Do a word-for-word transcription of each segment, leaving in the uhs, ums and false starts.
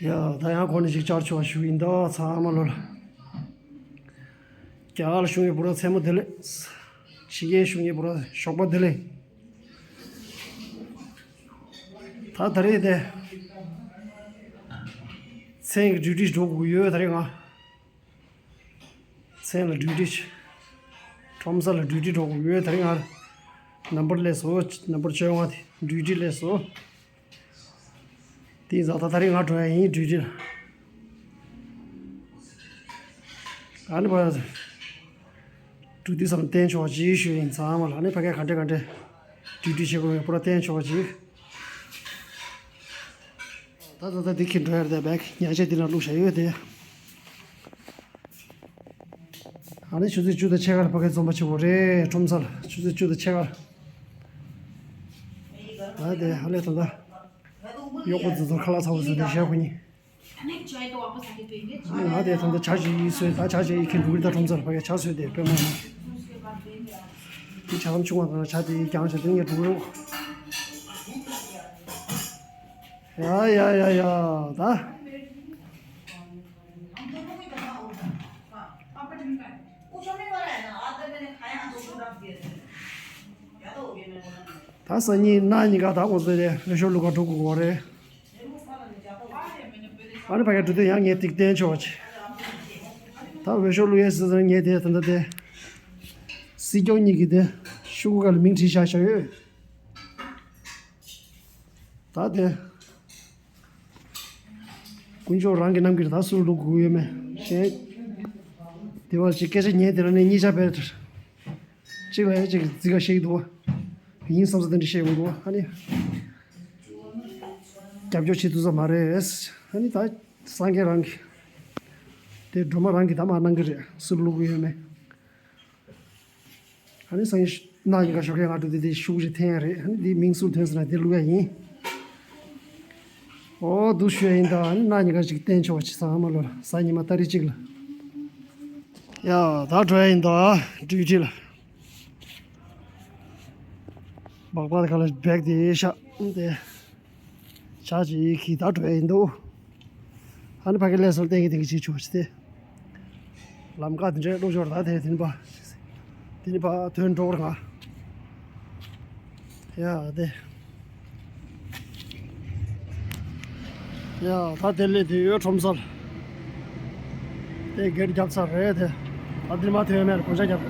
ཡ། ད་ཡང་གོང་ནས་ཅིག་བཅར་ཆོག་ཞུ་ཡིན་ད། ཚང་མ་ལོ་ལ། རྒྱ་གར་ལ་བཞུགས་མཁན་བུ་ར་མཚན་མོ་བདེ་ལེགས། ཕྱི་རྒྱལ་བཞུགས་མཁན་བུ་ར་ཞོགས་པ་བདེ་ལེགས། ད་ད་རེས་དེ། མཚན་གྱི་ཌིའུ་ཊི་འགྲོ་དགོས་ཡོད་ད་རེས་ང་། མཚན་ལ་ཌིའུ་ཊི་བྱས། ཁྲོམ་ས་ལ་ཌིའུ་ཊི་འགྲོ་དགོས་ཡོད་ད་རེས་ང་། ནམ་བར་སླེབས་སོང་། ནམ་བར་བཅོ་ལྔ་དེ་ཌིའུ་ཊི་སླེབས་སོང་། དེ་ཡིན་ཙང་ད་ད་རེས་ང་འགྲོ་ཡ་ཡིན་ཌིའུ་ཊི་ལ། ཨ་ནི་བ། འགྲོ་དུས་ཙམ་བསྟན་ཆོག་ཅིག་ཞུ་ཡིན་ཚང་མ་ལ། ཨ་ནི་ཕ་གིར་ག་འདྲ་ག་འདྲ་ཌིའུ་ཊི་བྱེད་དགོས་ཡོད་པུ་ར་བསྟན་ཆོག་ཅིག་ད་ད་ད་འདི་ཁྱེར་འགྲོ་ཡ་རེད་དེ། བེག་ཉལ་ཆས་འདི་ན་བླུགས་བཞག་ཡོད་དེ། ཨ་ནི་ཆུ་ཚོད་བཅུ་དང་ཕྱེད་ཀ་ལ་ཕ་གིར་འཛོམས་པ་བྱེད་དགོས་རེད། ཁྲོམ་ས་ལ་ཆུ་ཚོད་བཅུ་དང་ཕྱེད་ཀ་ལ། ཨ་དེ་ཧ་ལས་ད་ད། གཡོག་པོ་ཚོ་ཚོ་ཁ་ལག་ཚ་བོ་ཚོ་དེ་བཞག་ཁོ་གཉིས། ང་དེ་ད་ལྟ་ཇ་ཞིག་བཟོས། ད་ཇ་ཞིག་ཁྱེར་འགྲོ་གི་རེད། ད་ཁྲོམ་ས་ལ་ཕ་གིར་ཇ་བཟོས་ཏེ་དཔེ་མ་མ། དེ་ཇ་ལམ་ཆུང་བ་དང་ཇ་དེ་རྒྱང་ཞིག་དེ་ངས་འགྲོ་གི་རེད། ཡ་ཡ་ཡ་ཡ་ད། ད་སང་ཉིན་གནངས་ཉིན་ཀ་ད་ཁོང་ཚོ་དེ་འོས་ཤོག་བླུག་ག་འགྲོ་དགོས་རེད། ཨ་ནི་ཕ་གིར་འགྲོ་དུས་ཡང་ངས་ཏིག་བསྟན་ཆོག་ཅིག་ད་འོས་ཤོག་བླུག་ཡས་ཟེར་ཟེར་ངས་དེ་ད་ལྟ་དེ། སྲིད་སྐྱོང་གཉིས་ཀྱི་དེ་ཤོག་གུ་སྒང་ལ་མིང་བྲིས་བཞག་བཞག་ཡོད། ད་དེ། དཀོན་མཆོག་རང་གི་རྣམ་འགྱུར། ད་སུ་བླུག་དགོས་ཡོད་མེད་གཞན། དེ་བར་ཅིག་སྐད་ཆ་ཉན་དེ་ལ་ནི་གཉིས་ཆ་བས། གཅིག་ལ་ཡང་གཅིག་གི་རྩིས་ཀ་བཤད་ཀྱི་འདུག་བ། ཡིན་བསམ་ས་དེ་འདྲ་བཤད་དགོས་འདུག་བ། ཨ་ནི། རྒྱབ་སྐྱོར་བྱེད་ཐུབ་ས་མ་རེད། ཨ་ནི་ད་སངས་རྒྱས་རང་གི། དེ་སྒྲོལ་མ་རང་གི་ད་མར་གནང་གི་རེད། སུ་བླུག་གི་ཡོད་མེད། ཨ་ནི་སང་ཉིན་གནངས་ཉིན་ཀ་ཞོགས་ཀས་ང་འགྲོ་དུས་དེ་ཤོག་གུ་ཞིག་འཐེན་ཡ་རེད། ཨ་ནི་དེ་མིང་སུ་ཐོན་སོང་ན་དེ་བླུག་ཡ་ཡིན། ཨོ་འདུག་ཞུ་ཡ་ཡིན་ད། ཨ་ནི་གནངས་ཉིན་ཀ་ཞིག་བསྟན་ཆོག་ཅིག་ཚང་མ་ལོ་ལ། གཟའ་ཉི་མ་ཏ་རིག་གཅིག་ལ། ཡ་ད་འགྲོ་ཡ་ཡིན་ད་ཌིའུ་ཊི་ལ། སྦག་སྦག་དེ་ག་ལ་བེག་དེ་ཤག་དེ། ཇ་ཅིག་གིས་ད་འགྲོ་ཡ་ཡིན་འདུག་ཨ་ནི་ཕ་གི་ལས་སོར་བསྟན་གི་དེ་གི་བྱེད་ཆོག་ཅིག་དེ། ལམ་ཁ་དེ་འདྲའི་བློ་སྦྱོར་ད་དེ་དེ་ནི་པ། དེ་ནི་པ་དོན་འགྲོ་བར་ང་། ཡ་དེ། ཡ་ད་དེ་ལས་དེ་ཡོད་ཁྲོམ་སར། དེ་གེར་རྒྱབ་ཚར་རེད་དེ། ད་དེ་མ་ཐོན་མེད་གོ་ཆ་རྒྱབ།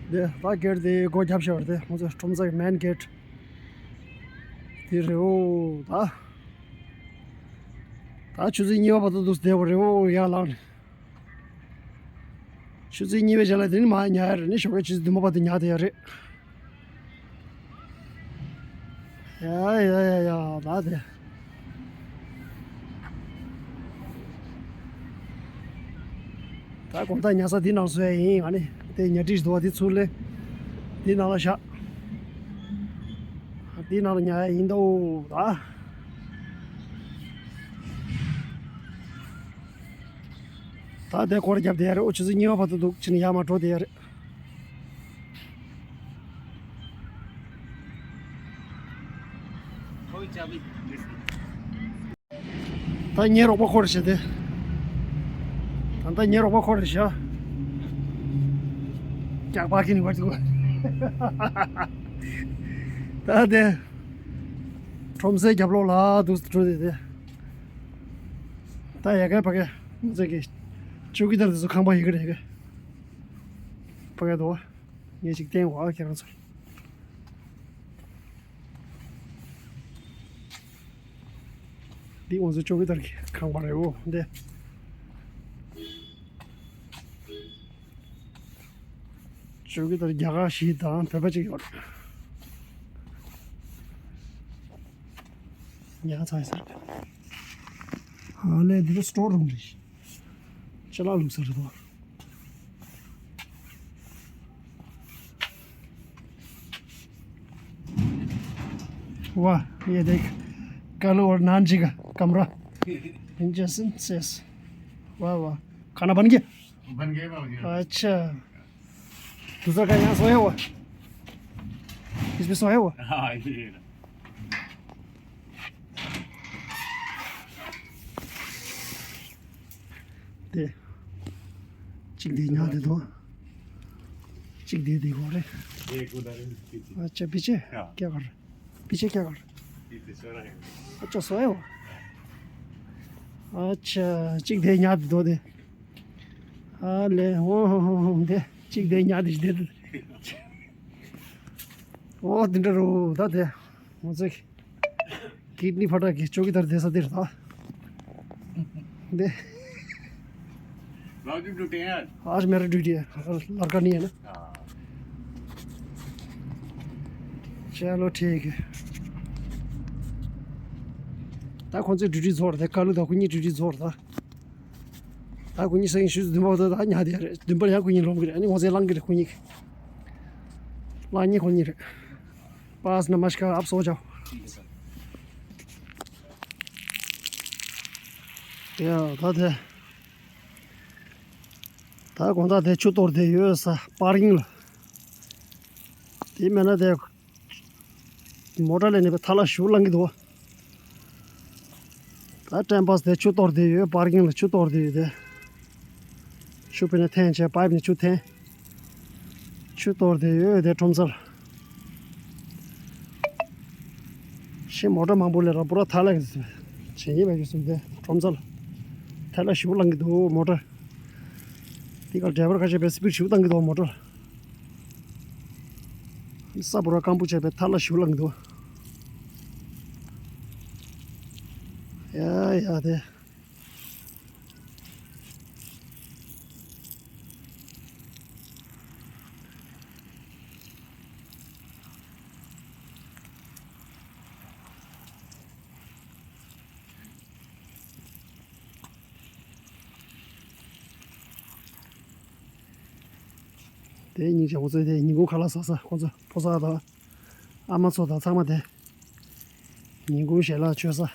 དེ་ད་གེར་དེ་སྒོ་རྒྱབ་ཤོར་དེ་ང་ཚོ་ཁྲོམ་སར་གི་མེན་གེར། དེ་རེད་འོ་ད། ད་ཆུ་ཚོད་གཉིས་པ་བར་དུ་འདུག་བསྡད་པ་རེད་འོ་ཡར་ལངས་ནས། ཆུ་ཚོད་གཉིས་པའི་རྗེས་ལ་དེ་ནི་མར་ཉལ་ཡ་རེད། ནི་ཞོགས་ཀའི་ཆུ་ཚོད་བདུན་པ་བར་དུ་ཉལ་བསྡད་ཡ་རེད། ཡ་ཡ་ཡ་ཡ་ད་དེ། ད་དགོང་དག་ཉལ་ས་འདི་ནང་བཟོ་ཡ་ཡིན། ཨ་ནི་དེ་ཉལ་ཁྲི་ཞིག་འདུག་བ། དེ་ཚུར་ལེན། འདི་ནང་ལ་བཞག་འདི་ནང་ལ་ཉལ་ཡ་ཡིན་ད། ད་དེ་སྐོར་རྒྱབ་བསྡད་ཡ་རེད། ཨོ་ཆུ་ཚོད་གཉིས་པ་བར་དུ་འདུག་ཕྱིན་ཡར་མར་འགྲོ་བསྡད་ཡ་རེད། ད་ངའི་རོགས་པ་ཁོ་རེད་ཤག་དེ། ད་ལྟ་ངའི་རོགས་པ་ཁོ་རེད་ཤག་རྒྱག་པ་གི་ནི་བར་དུ། ད་དེ། ཁྲོམ་སའི་རྒྱབ་ལོགས་ལ་འདུག་འགྲོ་བསྡད་དེ། ད་ཡ་གའི་ཕ་གའི་ང་ཚོ་གི་ཅོ་ཀི་དར་དེ་ཚོ་ཁང་པ་ཡི་གེ་རེད་གི། ཕ་གའི་དོ། ངས་ཅིག་བསྟན་གོ་ཨ་ཁྱེད་རང་ཚོར། འདི་ང་ཚོ་ཅོ་ཀི་དར་གི་ཁང་པ་རེད་འོ་འདི། ཅོ་ཀི་དར་རྒྱ་གར་བཞི་དང་བོད་པ་གཅིག་ཡོད་རེད། ཉག་ཚང་ས་རེད། ཨ་ལས་འདི་ཚོ་སི་ཊོར་རུམ་རེད། ཅ་ལག་བླུགས་ས་རེད་དོ། वाह, ये देख, कल और नान जी का कमरा। जैसन सेस। वाह, वाह। खाना बन गया? बन गया, बन गया। अच्छा। दूसरा का यहाँ सोया हुआ? इसमें सोया हुआ? हाँ, ये रहा। གཅིག་འདི་ཉག་འདི་དང་། གཅིག་འདི་འདི་གོ་རེད། ये कुदारे में पीछे। अच्छा, पीछे? हाँ। क्या कर रहे? पीछे क्या कर रहे? पीछे सो रहे हैं। अच्छा, सोए हो? अच्छा, གཅིག་འདི་ཉག་འདི་དང་དེ། ཨ་ལེ། ཧོ་ཧོ་ཧོ་ཧོ། འདི་གཅིག་འདི་ཉག་འདི་འདི། ཨོ་འདི་འདྲ་རུ་ད་དེ། ང་ཚོ་ཀིད་ནི་ཕ་ཏྲ་གི་ཅོ་ཀི་དར་བསྡད་ས་འདིར་ད། འདི། बावजूद लुटे हैं आज। आज मेरा ड्यूटी है, लड़का नहीं है ना। हाँ। चलो ठीक है। ད་ཁོང་ཚོའི་ཌིའུ་ཊི་རྫོགས་རེད། ད་ཀ་ལུ་དང་ཁོ་གཉིས་ཌིའུ་ཊི་རྫོགས་རེད་ད། ད་ཁོ་གཉིས་སང་ཉིན་ཆུ་ཚོད་བདུན་པ་ད་ཉལ་བསྡད་རེད། བདུན་པར་ཡང་ཁོ་གཉིས་ལོག་གི་རེད། ཨ་ནི་ང་ཚོའི་ལངས་གི་རེད། ཁོ་གཉིས་ལངས་གཉིས་ཁོ་གཉིས་རེད། पास नमस्कार, आप सो जाओ। ཡ་ད་དེ། ད་དགོང་དག་དེ་ཆུ་གཏོར་དེ་ཡོད་ས་པར་ཀིང་ལ། དེ་མེད་ན་དེ་མོ་ཊ་ལས་ནས་པའི་ཐལ་བ་ཞུ་ལང་གི་འདུག་ད་ཊེམ་པ་སི་དེ་ཆུ་གཏོར་དེ་ཡོད། པར་ཀིང་ལ་ཆུ་གཏོར་དེ་ཡོད་དེ། ཆུ་པའི་ནས་འཐེན་བྱས། པའིབ་ནས་ཆུ་འཐེན། ཆུ་གཏོར་དེ་ཡོད་དེ་ཁྲོམ་སར། ཤེ་མོ་ཊ་མང་པོ་ལས་ར་པུ་ར་ཐལ་ལ་གི་བྱེད་ཉེས་མེད་གི་སུམ་དེ་ཁྲོམ་སར། ཐལ་ལ་ཞུ་ལང་གི་འདུག་མོ་ཊ། དེ་ག་ཌ་རའི་བར་ཁ་ཤས་པའི་སི་པིཌ་ཞུ་བཏང་གི་འདུག་མོ་ཊ། ས་པུ་ར་སྐམ་པོ་བྱས་པའི་ཐལ་ལ་ཞུ་ལང་གི་འདུག་ཡ་ཡ་དེ། དེ་སྙིང་རྗེ། ཁོང་ཚོས་དེ་ཉིན་གུང་ཁ་ལག་ཟ་ས། ཁོང་ཚོ་ཕོ་གསར་དང་ཨ་མ་ཚོ་དང་ཚང་མ་དེ་ཉིན་གུང་ཞལ་ལག་མཆོད་ས།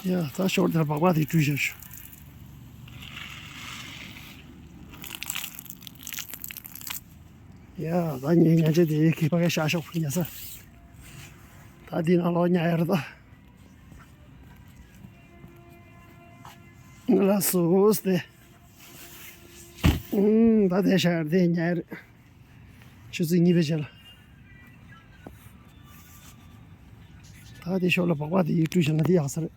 ཡ། ད་ཞོར་དེར་སྦག་སྦག་དེ་བཀྲུས་བཞག་ཞུ། ཡ། ད་ངའི་ཉལ་ཆས་དེ་ཡི་གེ་ཕ་གི་ཤ་ཤོག་ཉལ་ས། ད་འདི་ནང་ལོགས་ཉལ་ཡ་རེད་ད། ང་ལ་སོ་སྟེ། ཨུམ། ད་དེ་ཤ་ཡར་དེ་ཉལ་ཡ་རེད། ཆུ་ཚོད་གཉིས་པའི་རྗེས་ལ། ད་དེ་ཞོར་ལ་སྦག་སྦག་དེ་ཡིས་བཀྲུས་བཞག་ན་དེ་ཡག་ས་རེད།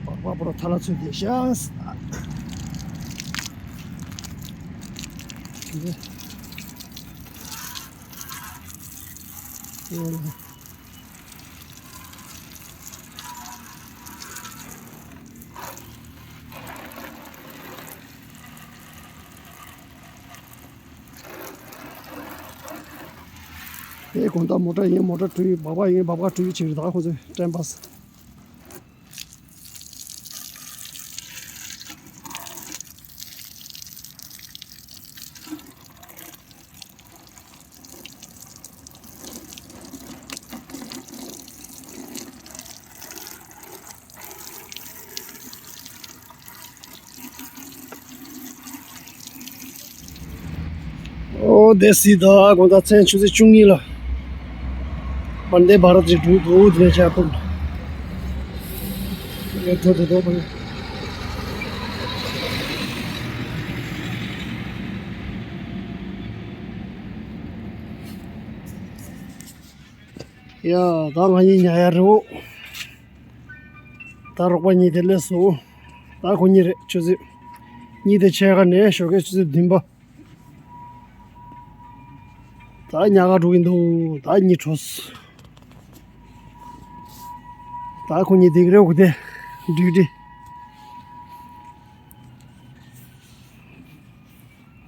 སྦག་སྦག་པོ་ར་ཐལ་ལ་ཚུད་དེ་ཤག་ཨེ། དགོང་དག་མོ་ཊ་ཡིན་མོ་ཊ་བཀྲུས། སྦག་སྦག་ཡིན་སྦག་སྦག་བཀྲུས་བྱས་རེད། ད་ཁོ་ཚོའི་ཊེམ་པ་སི། ཨོ་དེ་སི་ད་དགོང་དག་མཚན་ཆུ་ཚོད་བཅུ་གཉིས་ལ། ཝན་དེ་བྷ་རད་ཅིག་འགྲོ་འདུག་དེ་ཇ་ཕུར་ལ་འགྲོ་འདུག་དོ། ཡ། ད་ང་གཉིས་ཉལ་ཡ་རེད། ད་རོགས་པ་གཉིས་དེ་སླེབས་སོང་། ད་ཁོ་གཉིས་རེད། ཆུ་ཚོད་ གཉིས་དེ་ཕྱེད་ཀ་ནས་ཞོགས་ཀའི་ཆུ་ཚོད་བདུན་པ། ད་ཉལ་ཁ་འགྲོ་གི་འདུག་ད་གཉིད་བྲོས། ད་ཁོ་གཉིས་དེ་གི་རེ་འུ་དེ་འགྲིག་འགྲིག་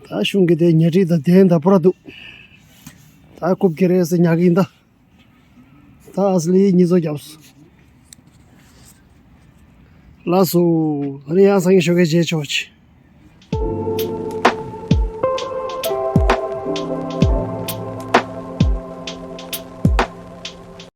ད་གཞུང་གི་དེ་ཉལ་ཁྲི་དང་གདན་དང་པོ་ར་འདུག་ད་རྐུབ་ཀྱི་རེད་ཟེར་ཉལ་གི་ཡིན་ད། ད་ཨ་སི་ལི་གཉིད་ཚོ་བརྒྱབ་སོང་། ལགས་སོ། ཨ་ནི་ཡང་སང་ཉིན་ཞོགས་ཀས་མཇལ་ཆོག་ཅིག